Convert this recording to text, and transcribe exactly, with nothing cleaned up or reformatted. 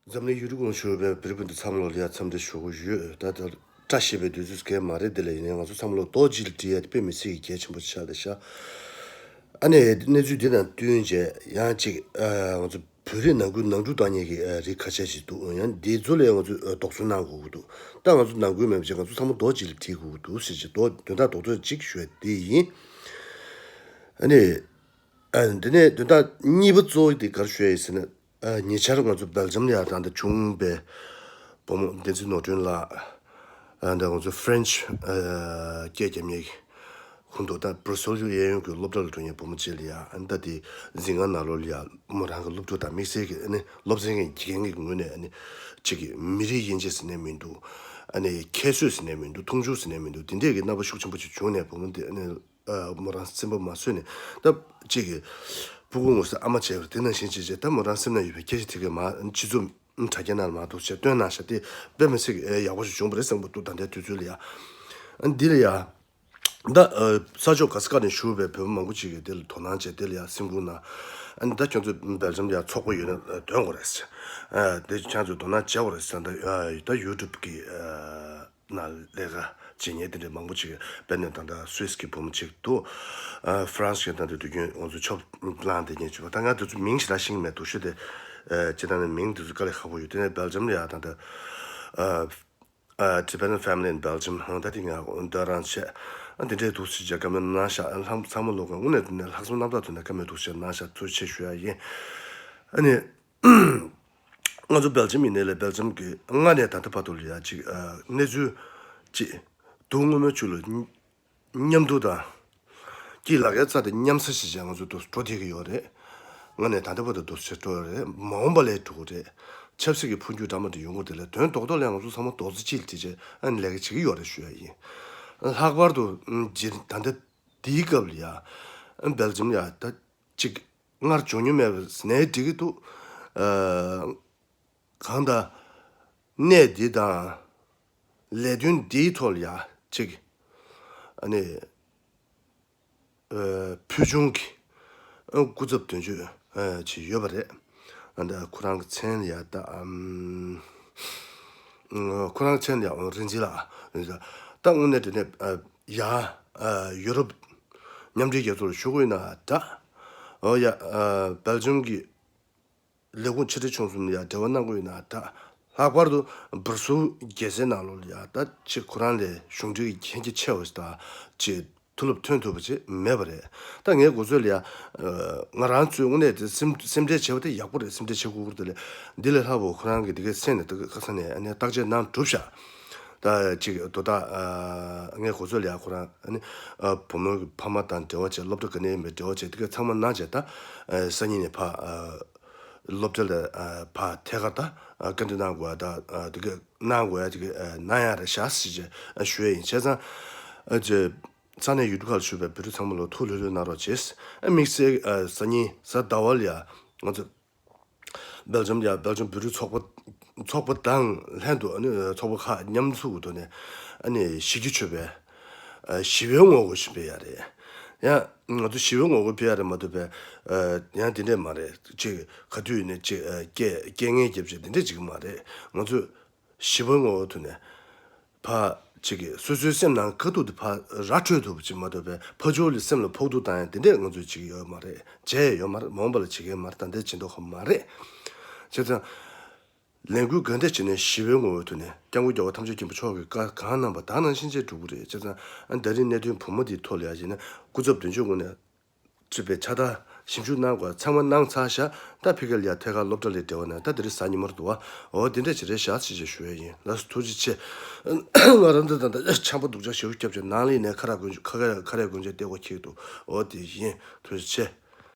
འཛམ་གླིང་ཡུལ་གྲུ་ཀུན་ལ་བཞུགས་པའི་བོད་རིགས་སྤུན་ཟླ་ཚང་མ་ལ་ཡ་འཚམས་འདྲི་ཞུ་གི་ཡོད། ད་ལྟ་བཀྲ་ཤིས་པའི་དུས་ཚོད་གས་མ་རེད། དེ་ལ་ཡིན་ནའི་ང་ཚོ་ཚང་མ་ལ་རྡོ་རྗེ་ལ་འདྲི་ཡ་དེ་དཔེ་མི་སྲིད་ཀྱི་གལ་ཆེན་པོ་ཆགས་བསྡད་ཤག་ཨ་ནི་གནས་ཚུལ་འདི་དང་བསྟུན་བྱས་ཡང་ཅིག་ཨ་ང་ཚོ་བོད་རིགས་ནང་ཁུལ་ནང་འཁྲུག་བཏང་མཁན་གྱི་ཨ་རིགས་ཁ་ཤས་ཤིག་འདུག་ཡང་འདི་ཚོ་ལ་ཡང་ང་ཚོས་ཨ་དོགས་ཟོན་གནང་དགོས་ཀྱི་འདུག་ད་ང་ཚོ་ནང་ཁུལ་མེད་པ་བྱས་ང་ཚོ་ཚང་མ་རྡོ་རྗེ་ལ་འདྲི་དགོས་ཀྱི་འདུག་ཟེར་བྱས་དོན་དག་རྡོག་རྡོག་ཅིག་ཞུ་ཡ་དེ་ཡིན། ཨ་ནི། ཨ། འདི་ནས་དོན་དག་གཉིས་པ་གཙོ་བོ་དེ་ག་རེ་ཞུ་ཡ་ཡིན་ཟེར་ན། ཨ། ཉེ་ཆར་ང་ཚོ་སྦེལ་ཇམ་ལ་ཡ་ད་ལྟ་བྱུང་བའི་བུ་མོ་བསྟན་འཛིན་ནོར་སྒྲོན་ལགས། ཨ། ད་ང་ཚོ་ཧྥ་རན་ཆི། ཨ། སྐད་རྒྱབ་མཁན་གྱི་ཁོང་དུ་ད་སྦྲུ་སེལ་གཡས་གཡོན་གྱི་སློབ་གྲྭ་ལ་འགྲོ་མཁན་བུ་མོ་གཅིག་ལ་ཡ་ཨ་ནི་ད་དེ་འཛིན་ཁང་ནང་ལོགས་ལ་ཡ་མོ་རང་གི་སློབ་ཕྲུག་དང་དམིགས་བསལ་གྱི་ཨ་ནི་སློབ་ཚན་གྱི་དགེ་རྒན་གྱི་ངོས་ནས་ཨ་ནི་གཅིག་གི་མི་རིགས་དབྱེ་འབྱེད་ཟེར་ནས་མི་འདུག་ཨ་ནི་ཁྱད་གསོད་ཟེར་ནས་མི་འདུག་མཐོང་ཆུང་ཟེར་ནས་མི་འདུག་དེ་འདྲས་ཀྱི་རྣམ་པ་ཤུགས་ཆེན་པོ་ཅིག་བྱུང་ནས་བུ་མོ་དེ་ཨ་ནི། ཨ། མོ་རང་སེམས་པ་མ་བཟོད་ནས་ད་གཅིག་གི་ཕྲུ་གུ་ངོ་ས་ཨ་མ་བྱས་པར་དེ་ནང་བཞིན་བྱས་བྱས་ད་མོ་རང་སེམས་ན་ཡོད་པའི་སྐད་ཆ་དེ་གས་མ་ཕྱི་ཚུལ་དྲ་རྒྱ་ནང་མ་གཏོགས་བྱས་སྟོན་གནང་ཤག་དེ་དཔེ་མི་སྲིད་ཀྱི་ཡག་པོ་ཞིག་བྱུང་བ་རེད་བསམ་གྱི་འདུག་ད་ལྟའི་དུས་ཚོད་ལ་ཡ། ཨ། འདི་ལ་ཡ། ད་ཨ། ས་ཕྱོགས་ག་ས་ག་ནས་བཞུགས་པའི་བོད་པ་མང་པོ་ཅིག་གིས་དེ་ལ་དོ་སྣང་བྱས་དེ་ལ་ཡ་སེམས་ཁུར་གནང་། ཨ་ནི་ད་ཁྱོད་ཚོ་སྦེལ་ཇམ་ལ་ཡ་ཚོགས་པ་ཡོད་ན་འདོན་དགོས་རེད་ཟེར། ཨ། དེ་ཁྱོད་ཚོས་དོ་སྣང་བྱེད་དགོས་རེད་ཟེར། ད་ཨ། ད་ཡུ་ཊུབ་གི་ཨ། ནང་ལས་ཀ་བྱེད་མཁན་དེ་འདྲ་མང་པོ་ཅིག་དཔེར་ན་ད་ལྟ་སུད་སི་གི་བུ་མོ་ཅིག་འདུག་ཨ། ཧྥ་རན་སི་གི་ད་ལྟ་དུས་རྒྱུན་ང་ཚོ་ཆོབ་བླངས་བསྡད་མཁན་ཅིག་ཡོད། ད་ང་དེ་ཚོ་མིང་ཞེ་དྲག་ཤེས་ཀྱི་མེད། འདུག་ཤོས་དེ་ཨ། སྤྱིར་བཏང་ནས་མིང་དེ་ཚོ་དཀའ་ལས་ཁག་པོ་ཡོད། དེ་ནས་སྦེལ་ཇམ་ལ་ཡ་ད་ལྟ་ཨ། ཨ། Tibetan family in Belgium ཧང་ད་དེ་ང་འདོན་རང་བྱས། ཨ། དེ་འདྲའི་འདུག་ཟེར་བྱས་བཀའ་མོལ་གནང་ཤག་ཨ། ལྷག་ཚང་མ་ལོག་ག་དངོས་གནས་དེ་ནས་ལྷག་བསམ་རྣམ་དག་ཐོག་ནས་བཀའ་མོལ་འདུག་ཟེར་གནང་ཤག་ཐུགས་རྗེ་ཆེ་ཞུ་ཡ་ཡིན། ཨ་ནི། ང་ཚོ་སྦེལ་ཇམ་ཡིན་ནའི་ལས་སྦེལ་ཇམ་གྱི་སྔ་ནས་ད་ལྟ་བར་དུ་ལ་ཡ་ཅིག་ཨ། གནས་ཚུལ་ཅིག་སྡུག་བསྔལ་མོ་བཅུ་ལ་མཉམ་དུ་དང་། སྐྱིད་ལ་ཡ་རྩ་དེ་མཉམ་ས་ཞིག་བྱས་ང་ཚོ་འདུག་འགྲོ་བསྡད་ཀྱི་ཡོད་རེད། སྔ་ནས་ད་ལྟ་བར་དུ་འདུག་ཟེར་འགྲོ་ཡོད་རེད། མ་འོངས་པ་ལས་འགྲོ་གི་རེད། ཆབ་སྲིད་ཀྱི་འཕོ་འགྱུར་འདྲ་མ་འདྲ་ཡོང་གི་རེད། དེ་ལས་དོན་རྡོག་རྡོག་ལ་ང་ཚོ་ཚང་མ་རྡོག་རྩ་གཅིག་ལ་བསྒྲིལ་བྱས་ཨ་ནི་ལས་ཀ་བྱེད་ཀྱི་ཡོད་རེད་ཞུ་ཡ་ཡིན། ལྷག་པར་དུ་ཨ། ད་ལྟ་འདིའི་སྐབས་ལ་ཡ་ཨ། སྦེལ་ཇམ་ལ་ཡ་ད་ཅིག་སྔར་བྱུང་མྱོང་མེད་པ་ནས་འགྲིག་གི་འདུག་ཨ། གང་ལྟར་གནས་འདི་དང་ལས་དོན་འདིའི་ཐོག་ལ་ཡ་ཅིག་ཨ་ནི་ཨ། ཕུལ་བྱུང་གི་ཨ། སྐུ་ཚབ་དོན་གཅོད་ཨ། ཅིག་ཡོད་པ་རེད། ཨ། ད་ཁོ་རང་གི་མཚན་ལ་ཡ་ད་ཨམ། ཁོ་རང་མཚན་ལ་ཡ་རིན་འཛིན་ལགས། ད་དངོས་གནས་དྲང་གནས་ཨ། ཡ་ཨ། ཡུ་རོབ་མཉམ་འབྲེལ་རྒྱལ་ཚོགས་ལ་ཞུགས་ཡོད་ན་འདྲ། འོ་ཡ་ཨ། སྦེལ་ཇམ་གྱི་ལས་ཁུངས་ཕྱི་དྲིལ་ཆུང་གསུམ་ལ་ཡ་འབྲེལ་བ་གནང་གི་ཡོད་ན་འདྲ། ལྷག་པར་དུ་སྦུར་སུལ་རྒྱལ་སའི་ནང་ལོགས་ལ་ཡ་ད་ཅིག་ཁོ་རང་ལས་གཞུང་འབྲེལ་གྱི་མཁྱེན་རྒྱ་ཆེ་བ་ཞིག་དང་ཅིག་མཐུ་སློབ་ཐོན་ཐུབ་པ་ཅིག་མེད་པ་རེད། ད་ངའི་མགོ་ཚོས་ལ་ཡ་ང་རང་ཚོའི་དངོས་གནས་དེ་སེམས་སེམས་ཁྲལ་བྱེད་པ་དེ་ཡག་པོ་རེད། སེམས་ཁྲལ་བྱེད་དགོས་ཀྱི་རེད། དེ་ལས་ལྷག་པོ་ཁོ་རང་གིས་དེ་གའི་སེམས་ནས་དེ་ག་ས་ནས་ཨ་ནི་བརྟག་དཔྱད་གནང་གྲུབ་ཤག་ད་ཅིག་དོ་བདག་ཨ། ངའི་མགོ་ཚོས་ལ་ཡ་ཁོ་རང་ཨ་ནི་ཨ། བུ་མོའི་ཕ་མ་དང་འབྲེལ་བ་བྱས། སློབ་གྲྭ་ག་ནས་ཡིན་པའི་འབྲེལ་བ་བྱས། དེ་ག་ཚང་མ་གནང་བྱས་ད་ཨ། སང་ཉིན་ནས་ཕ་ཨ། སློབ་གྲྭ་ལ་ཨ། ཕར་ཐད་ཀར་ད་ཨ། བཀའ་འདྲི་གནང་དགོས་ཡ་ད་ཨ། དེ་ག་གནང་དགོས་ཡ་དེ་ག་ཨ། གནང་ཡ་རེད་ཤག་ཟེར་བྱས་ཨ། ཞུ་ཡ་ཡིན། བྱས་ཙང་ཨ། ཅེ་ས་གནས་ཡུལ་གྲུ་ཁག་ལ་བཞུགས་པའི་བོད་རིགས་ཚང་མ་ལ་ཐུགས་ལྷོད་ལྷོད་གནང་རོགས་བྱེད། ཨ། དམིགས་བསལ་ཨ། སང་ཉིན་གཟའ་ཟླ་བ་ལ་ཡ་ང་ཚོ་སྦེལ་ཇམ་ལ་ཡ་སྦེལ་ཇམ་བོད་རིགས་ཚོགས་པ་ཚོགས་པ་དང་ལྷན་དུ་ཨ་ནི་ཚོགས་པ་ཁག་མཉམ་ཞུགས་ཀྱི་ཐོག་ནས་ཨ་ནི་གཞིས་རྒྱུགས་མཆོད་པའི་ཨ། ཞི་བའི་ངོ་རྒོལ་ཞིག་སྤེལ་ཡ་རེད། ཡང་ང་ཚོ་ཞི་བའི་ངོ་རྒོལ་སྤེལ་ཡ་རེད་མ་གཏོགས་པའི་ཨ། ཡང་དེ་འདྲས་མ་རེད། ཅིག་ག་དུས་ནས་ཅིག་ཨ། སྐད་སྐད་ངན་རྒྱབ་བྱས་དེ་འདྲས་ཅིག་མ་རེད། ང་ཚོས་ཞི་བའི་ངོ་རྒོལ་ཐོག་ནས་ཕར་ཅིག་གིས་སོ་སོའི་སེམས་ནང་དཀའ་སྡུག་དེ་ཕར་ར་འཕྲོད་ཐུབ་པ་ཅིག་མ་གཏོགས་པའི་ཕར་ཕྱོགས་ལ་སེམས་ལ་ཕོག་ཐུག་བཏང་ཡ་དེ་འདྲས་ང་ཚོས་བྱེད་ཀྱི་ཡོད་མ་རེད། བྱས་ཡོད་མ་རེད། མ་འོངས་པ་ལ་བྱེད་ཀྱི་ཡོད་མ་རེད། ད་ལྟའི་བྱེད་མདོག་ཁ་མ་རེད། བྱས་ཙང་ལས་འགུལ་ག་འདྲས་བྱས་ནས་ཞི་བའི་ངོ་བོའི་ཐོག་ནས་སྐྱབས་མགོན་རྒྱལ་བ་ཐམས་ཅད་མཁྱེན་པ་མཆོག་གི་བཀའ་གང་གནང་པ་དག་ནང་བཞིན་བྱས་འགྲོ་གི་རེད། བྱས་ཙང་ཨ། ད་རིང་གནད་དོན་བུ་མོ་འདིའི་ཐོག་ལ་ཡ་བྱས་ན་སྐུ་ཚབ་དོན་གཅོད་ངོས་ནས། ཅེས་པའི་ཕྱག་ལྟ་ཞིབ་འཇུག་གནང་དགོས་ཚང་མ་གནང་ཚར་ཤག་ད་ཕ་གིར་ཡ་ཐད་ཀར་སློབ་གྲྭ་ལས་འབྲེལ་བ་ནས་ད་དེ་རིང་གཟའ་ཉི་མར་འདུག་བ། འོ་དེ་འདྲ་ཅིག་རེད་ཤག་ཅེས་ཅིག་ཞུ་ཡ་ཡིན། ལགས་སོ། ཐུགས་རྗེ་ཆེ། ང་རང་ཚོ་ད་ལྟ་ཆམ་པ་སྡུག་ཅག་ཞེ་པོ་བརྒྱབ་བྱས་ནང་ལ་ཡིན་ནའི་ཁ་རས་གོན་ཁ་ཁ་ཁ་རས་གོན་བྱས་བསྡད་དགོས་ཁེལ་འདུག་འོ་དེ་ཡིན། ཐུགས་རྗེ་ཆེ།